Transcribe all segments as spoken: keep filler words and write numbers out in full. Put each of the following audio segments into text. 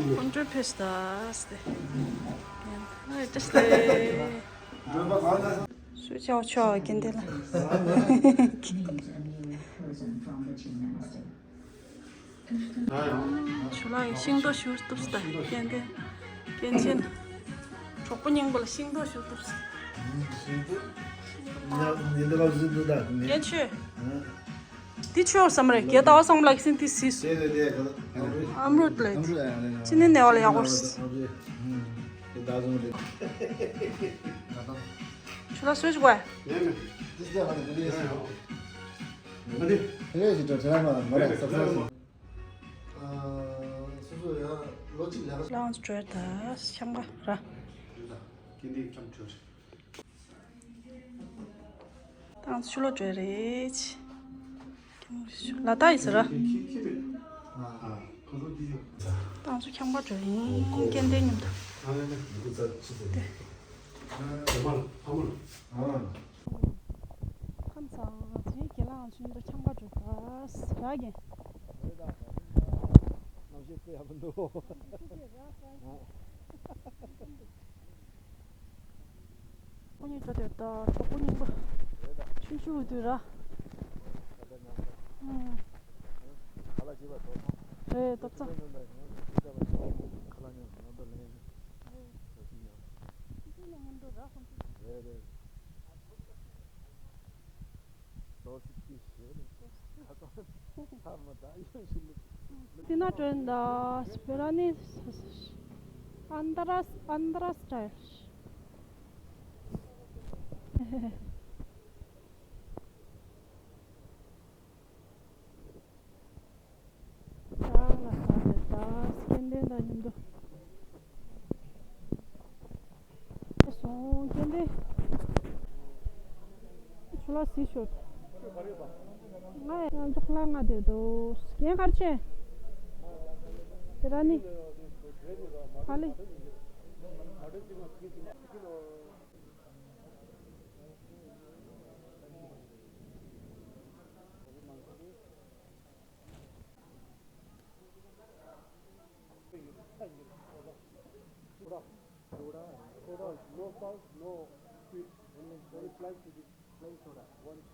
ཁོང་ཁྲོ་ཕེ་སྟ་སྟེ། ཨེ་ཏེ་སྟེ། སུ་ཆའོ་ཆའོ་ཀེན་ཏེ་ལ། ཆུ་ལ་ཤིང་ཏོག་ཞུ་ཐུབ་སྟ་ཀེན་ཏེ། ཀེན་ཅིན། གྲོགས་པོ་སྙིང་པོ་ལ་ཤིང་ཏོག་ཞུ་ཐུབ་སྟ། ཉིན་དེ་ལ་བཟི་འདུག་ད། ཀེན་ཆུ། འདི་ཆོས་བསམ་རེད། རྒྱལ་ཟླ་བ་སོང་ལགས་སིན་དེ་སིས། དེ་དེ་དེ་ག་ཨམ་རུ་ལེ། ཅི་ནས་ནས་བ་ལ་ཡག་པོ་རེད། ཆུ་ལ་སོས་ཅིག་བས། ལངས་བྲོས་ད་ཤམ་ག་ར། ཏང་ཚོ་ཆུ་ལོག་བྲོས་རེད། ལ་དྭགས་ཡིན་ཟེར་ར། ཏང་ཚོ་ཁྱམས་པ་བྲོས་ཡིན་ཀན་ཏེ་མཉམ་དུ། ཁམས་སངས་ཚེ་རྒྱལ་ལའང་ཚུན་དུ་ཁྱམས་པ་བྲོས་པ་ར་གན། ཁོ་གཉིས་ད་དེ་ད་གྲོགས་པོ་རྙིང་པ། ཆུང་ཆུང་དུས་ར། ཨང་། རེད་ཏོག་ཙམ། དེ་ན་དྲན་ད་སྤེ་ར་ནི་ཨན་དྲ་ཨན་དྲ་སི་ཊལ། ཡང་ལ་ས་དེ་ད་སྐྱེ་ལྡན་དང་མཉམ་དུ། སོང་སྐྱེ་ལྡན། ཆུ་ལ་སི་ཤོད། ང་ཡང་ཚོགས་ལ་ང་དེ་དོ་སྐྱེ་གར་ཆེ། དེ་ར་ནི། ཧ་ལེ།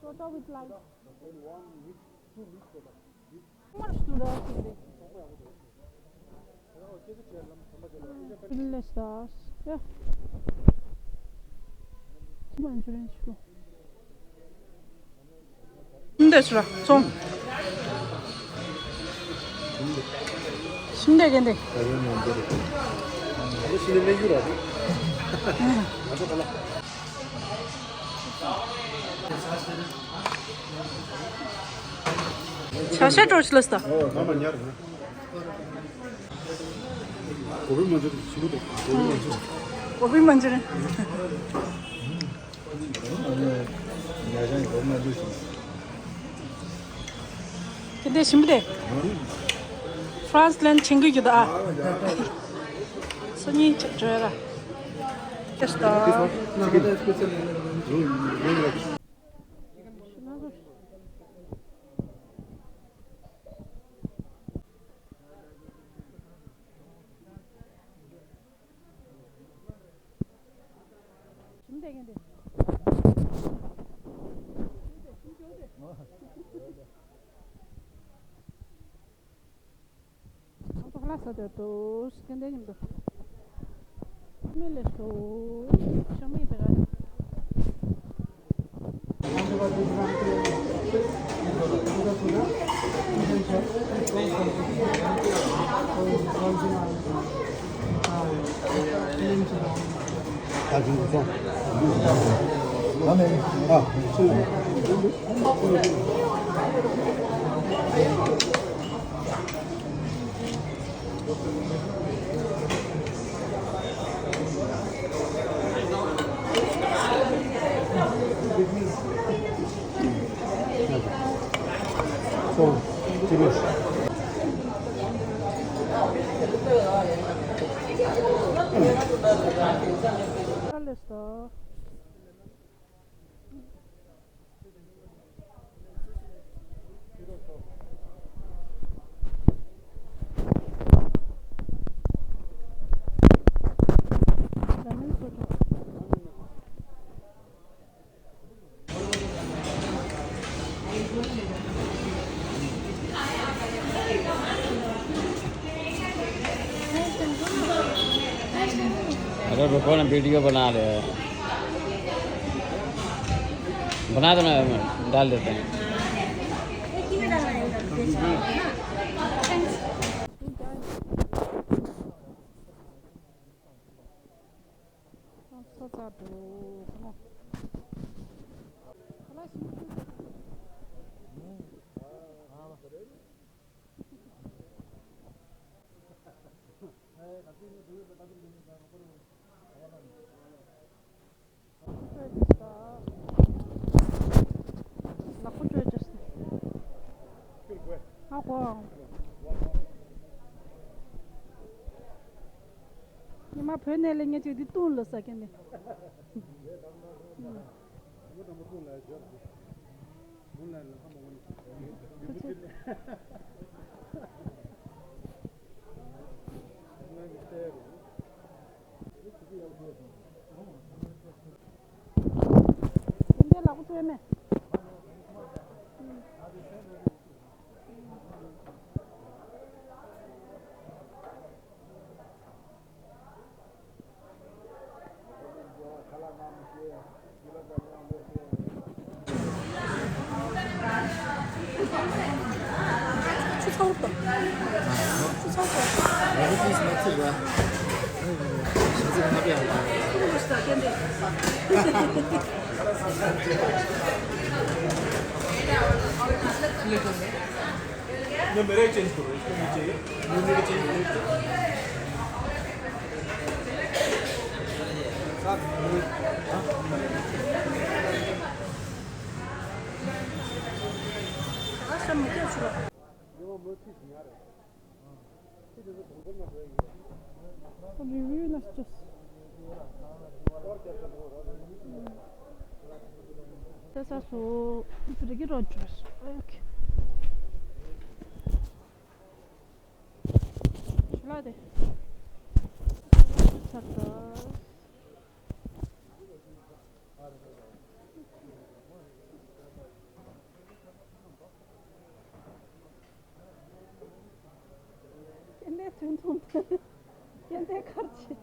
Soda with lime. How much soda? Delicious. Yeah. འདི་ཚོ་ལ་ཚོང་། ཤིང་འདེགས་ཀྱི་འདེགས། བྱ་ཤ་སྤྲོ་ཤི་ལ་སྟ། གོ་བི་མན་ཇུ་རི་ཞིམ་པོ་འདུག་གོ་བི་མན་ཇུ་རི། གོ་བི་མན་ཇུ་རི། དེ་འདྲ་ཞིམ་པོ་དེ། ཧྥ་རན་སི་ལན་ཆིང་གི་རྒྱུ་དང་ཨ། སོ་གཉིས་ཆ་བྲོས་ར། This one? Chicken. ང་ཚོ་ལྷ་ས་དེར་དུ་སྐད་འདས་མཉམ་དུ། མི་ལས་སུ་ཤ་མི་པེ་ར། रुको ना, वीडियो बना ले। बना दो ना, डाल देते हैं। ལག་པ་བཀྲུས་བྱས། ཨ་གོ། ཉི་མ་བོད་ནས་སླེབས་མཁན་ཅིག་འདི་བཏུང་ལ་ཟ་མཁན་ནི། འདི་ལག་པ་བཀྲུས་མེད། ཆུ་ཚ་བོ་དང་། ཆུ་ཚ་བོ་དང་། ང་ཚོ་ཏིས་མ་ཚིག་ར། ཤ་ཚིག་ང་པའི་ཧ་གོ། ཁོ་ལོ་ཤ་ཀན་ཏེ། ཉམས་མེད་རེ་ཅན་དུ་རེ་ཅན་དུ་རེ་ཅན་དུ་རེ། རི་བོའི་གནས་ཚུལ། ད་ས་སོ་རི་གི་རོ་ཅོས། ཨོ་ཁེ། ཞུ་ལ་དེ། ཚར་ད། སྐྱེ་ལྡན་ཐུན་མཚུངས་དང་། སྐྱེ་ལྡན་མཁར་ཆེན།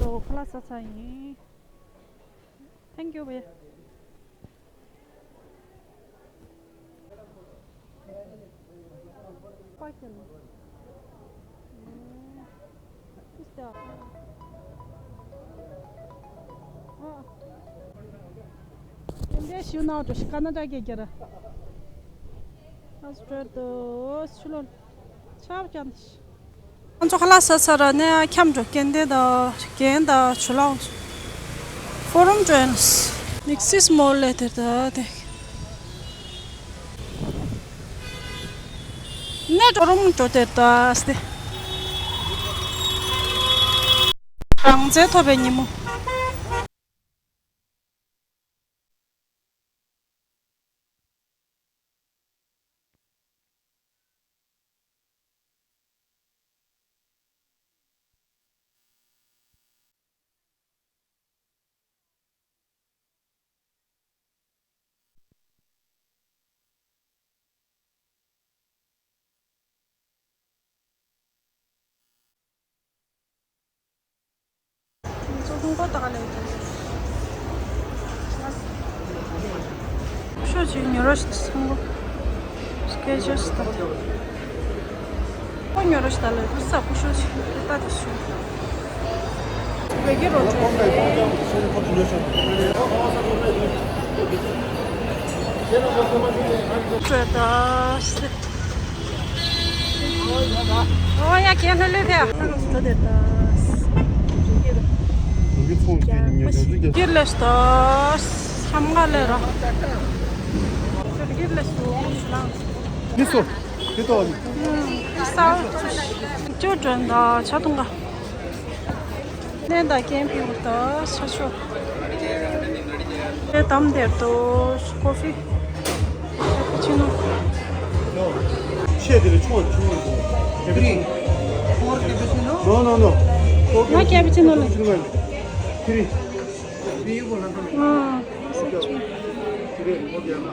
ཨོ་ཁ་ལག་ཟ་ཚར་ཡིན། Thank you, भैया. ང་ཚོ་ཁ་ལག་ཟ་ཚར་ནས་འཁྱམས་འགྲོ། སྐྱེ་ལྡན་དང་རྒན་དང་ཇོ་ལགས། ཕོ་རུམ་འགྲོ་ཡིན། ནིག་སིས་མོལ་ལས་དེར་ད་དེ། ནས་ཕོ་རུམ་འགྲོ་དེར་ད་སྟེ། རང་བཙན་ཐོབ་པའི་ཉིན་མོ། ཚོགས་ཁང་ཀོ་ཏག་ལས་ཀྱི། ཤོ་ཅིག་ཉོ་རོགས་ཞིག་སོང་གོ། སྐད་ཆ་ཞིག་ད། ཁོ་ཉོ་རོགས་ཞིག་ད་ལས་ཁོ་ས་ཁོ་ཤོ་ཅིག་ད་དེ་ཤོ། བོད་ཀྱི་རོ་ཁྲོད་ཁྲོད་ད། ཨོ་ཡ་ཁྱེད་ལྷོད་ལྷོད་ཕེབས། འགྱུར་ལས་ཤ་སྟག་སམ་ག་ལས་ར། འགྱུར་ལས་སུ་ལང་། འདི་སོ། འདི་ཏོ། ས་ཅོ་ཅོན་ད་ཆ་ཐུང་ག་ནན་ད་ཀན་ཕི་འུ་ད་ཆ་ཆོ། དེ་དམ་དེར་དོ་ཀོ་ཕི། ཆི་ནོ། ཆེ་དེ་ལ་ཆུང་ཆུང་ཡིན་དོ། ཀེ་པི་ཆི་ནོ། No, no, no. ང་ཀེ་པི་ཆི་ནོ་ལ། ཁི་རི། ཨ། ཁི་རི། ཨོ་ཀེ་ན།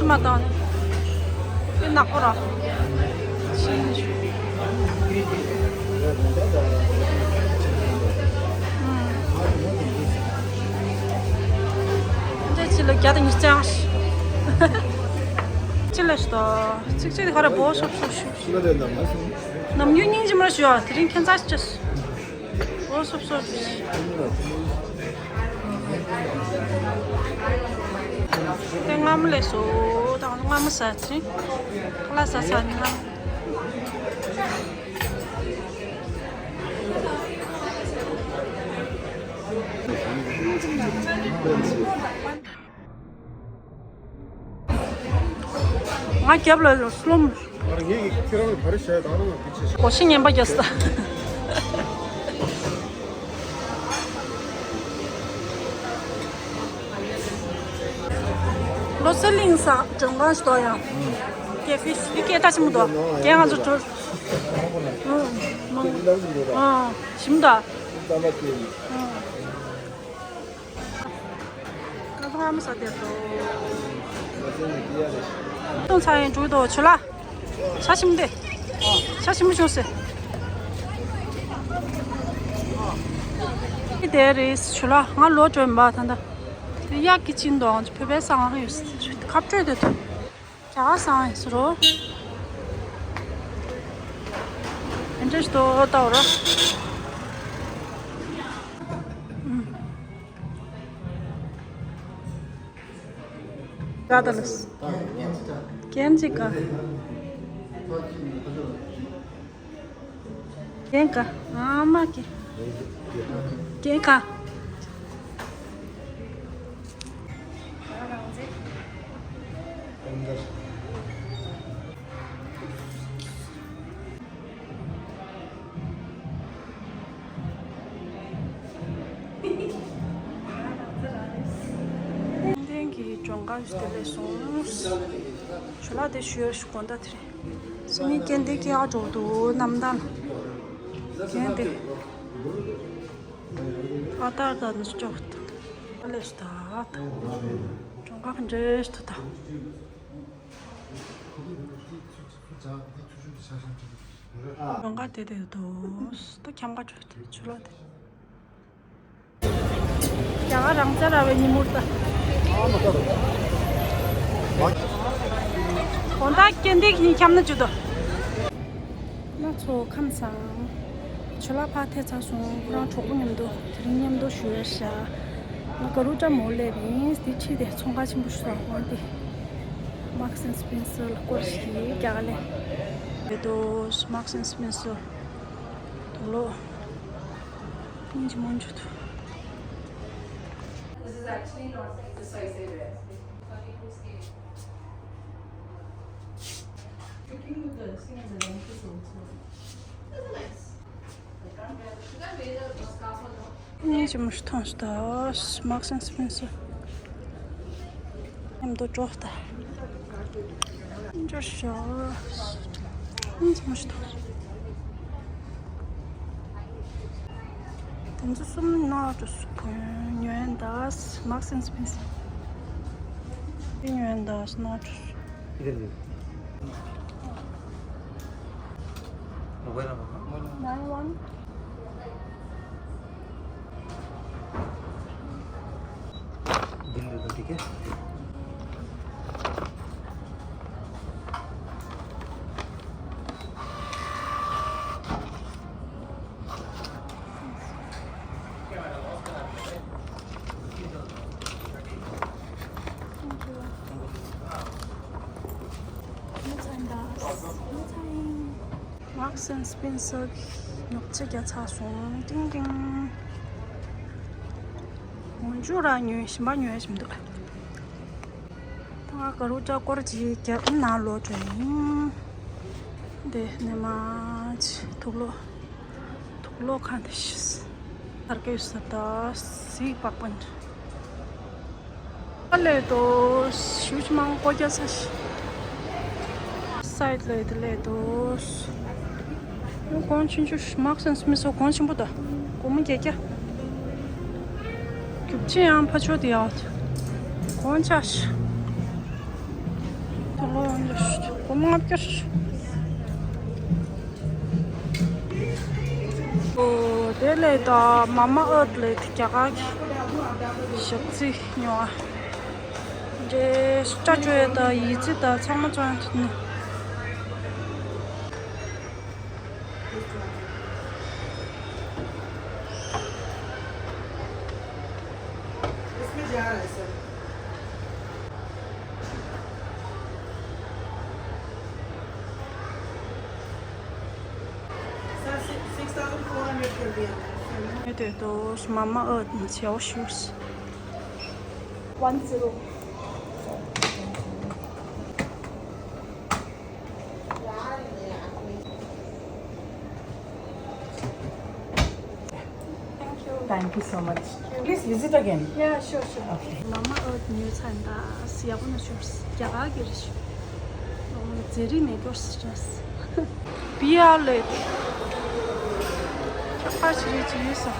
མ་བཏང་། དེ་ནག་པོ་ར། འདྲ་ཅི་ལ་བརྒྱ་དང་ཉི་ཤུ་རྩ་ལྔ། ཅི་ལ་ཤི་ཏོ། ཚིག་ཚིག་དེ་ག་ར་བོ་སོབ་སོབ་ཤུ། ནམ་རྒྱུན་སྙིང་རྗེ་མ་ཞུ་ཨ། དེ་རིང་ཁྱད་མཚར་ཅི། ཨོ་སོབ་སོབ། དེ་སྔ་མོ་ལས་སོ། ད་སྔ་མོ་ཟ་ཚེ། ཁ་ལག་ཟ་ས་ནི་སྔ་མོ། ང་རྒྱབ་ལ་སློམ། ཨ་ངེད་ཀྱིས་ཁྱེད་རང་ག་རེ་བྱས་ད་རུང་དེ་ཆེ་ཞིག་སྒོ་ཕྱི་ངན་པ་རྒྱག་ས། ལོ་སི་ལིང་ས་ཀྲང་ཀང་ཞིག་ཏོ་ཡང་། ཀེ་ཧྥེ་ཞིག་ཀེ་ཏ་ཆི་མོ་ཏོ། ཀེ་ང་ཚོ་ཏོ། ཨ་ཞིམ་ད། ང་ཚོ་ཧ་མ་ས་དེར་འགྲོ། ཏོང་ཚ་ཡན་འགྲོ་དོ་ཆུ་ལ། ཤ་ཞིམ་དེ། ཤ་ཞིམ་པོ་བྱུང་ཟེར། དེ་རེད་ཆུ་ལ་ང་ལོ་གྲོན་པ་ད་ལྟ། དེ་གཡག་གི་ཅིན་དོ་བོད་པའི་སང་ཡོད་ཁབ་སྤྲོད་དེ་ཐུབ། ཇ་སང་ཡིན་སུ་རོ། ཨེ་འདྲ་ཞིག་ཏོ་ལྟ་བ་ར། ག་ད་ལ། གན་ཅི་ག་གན་ག་ཨ་མ་གན། གན་ག་ཏན་ཏན་གྱི་གྲོང་ཁ་ཞིག་དེ་ལས་སོང་། ཞུ་ལ་དེ་ཞུ་ཡ་ཞུ་དགོན་ད་དེ་རེད། སུ་ནི་ཀན་དེ་ཀྱི་ཨ་ཇོ་དུ་རྣམ་ཐར། ཀན་དེ་ཨ་ཏར་ད་ནུ་ཅོག་ད་ལས་ད་གྲོང་ཁ་འདྲེས་ད་ད། ལོང་ག་དེ་དེ་དོ། ད་ཁྱམས་ཀ་ཆུ་ཆུ་ལ་དེ། རྒྱ་གར་རང་བཙན་ར་བའི་ཉིན་མོར་ད། གོང་ད་ཀན་དེ་གི་ཁྱམས་ན་ཆུ་དོ། ང་ཚོ་ཁམས་བཟང་། ཆུ་ལ་ཕར་ཐད་ཚར་སོང་། ཁོ་རང་གྲོགས་པོ་མཉམ་དུ་དེ་རིང་མཉམ་དུ་ཞུ་ཡ་ཤ། ང་ག་རུ་ཏྲ་མོ་སླེབས་ཡིན། དེ་ཁྲིད་དེ་ཚོང་ཁང་ཆེན་པོ་ཞིག་སོང་དེ། Marks and Spencer ལ་སྐོར་ཞིག་རྒྱག་ལེ། དེ་དོ་Marks and Spencer དུ་ལོ། ཉིན་གྱི་མོན་ཆུ་དུ། This is actually not decisive. Cooking with the thing and the length is also. That's nice. ཉིན་གྱི་མོན་ཆུ་ཐོན་ཤི་ད། Marks and Spencer མཉམ་དུ་འགྲོ་ད། འགྲོ་ཤོག་ཉིན་གྱི་མོན་ཆུ་ཐོན་ཤི། དེ་ཚོ་གསུམ་ནག་འགྲོ་སུ་གོན་ཉོན་ད། Marks and Spencer དེ་ཉོན་ད་ནག་འགྲོ་སུ། Nine one. Marks and Spencer གི་ཉོ་ཆ་རྒྱག་ཚར་སོང་། ཏིང་ཏིང་། མོན་ཆུ་ར་ཉོས། ཞིམ་པ་ཉོས་ཞིམ་འདུག་ད་ང་ག་རུ་ཅག་སྐོར་ཅིག་རྒྱབ་ནང་ལོག་འགྲོ་ཡིན། འདི་ནས་མ་ཅི་དུག་ལོག་དུག་ལོག་ཁ་འདི་ཤི། ཐར་ཀའི་ས་ད་སི་པག་པན། ཨ་ལས་དོ་ཞུ་ཅི་མང་པོ་རྒྱ་ས་ཤི། སའིད་ལས་དེ་ལས་དོ། གོང་ཆུང་ཆུང་Marks and Spencer གོང་ཆེན་པོ་ད། སྒོར་མོ་བརྒྱད་བརྒྱ། རྒྱུག་ཆེན་ཡང་ཕ་ཆོ་དེ་ཡག་གོང་ཆ་ཤི། ད་ལོ་ཡང་ཞུ་སྒོར་མོ་ལྔ་བརྒྱ་ཞུ། ཨོ་དེ་ལས་ད་མ་མ་ཨར་ཐི་ལས་དེ་རྒྱ་གར་གྱི་ཞག་རྩི་ཉོ་བ། འདྲེ་སྐྲ་བཅོས་ཡ་ད་ཡི་ཙི་ད་ཚང་མ་བཅོ་ཡ་ཐུབ་ནི། इसमें जा रहा है sir. Sir, six thousand four hundred कर दिया। དེ་དོ་མ་མ་ཨར་ཐི་ནས་བྱེའུ་ཞུས། One zero. Thank you. Thank you so much. Please visit again. Yeah, sure, sure. Okay. མ་མ་ཨར་ཐི་ཉོས་ཚར་ཡིན་ད། ཡག་པོ་ན་ཤོར། རྒྱ་གར་གྱི་རེད་ཤོ། ཨོ་ཛེ་རི་ནས་སྐྱོར་སི་ཅེས། བི་ཨར་ལས། ཁྱད་པར་ཅི་རེད་ཅི་ཡོད་ས།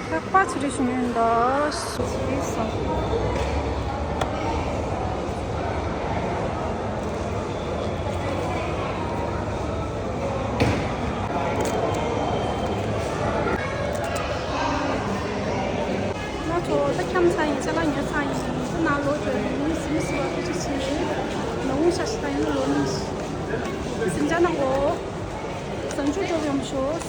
ཁྱད་པར་ཅི་རེད་ཞུ་ཡིན་ད། སུ་ཅི་ཡོད་ས། ང་ཚོ་ད་འཁྱམ་ཚར་ཡིན། ཅ་ལག་ཉོས་ཚར་ཡིན། ད་ནང་ལོག་འགྲོ་ཡིན། ཟིན་སི་བ་ཐུགས་རྗེ་ཆེ། ནང་ངུ་ཤ་ཤི་ད་ཡིན་ན་ལོ་ནིང་ཟིན་ཅ་ནང་གོ། བཟང་ཆུ་འགྲོ་ཡོང་ཤོག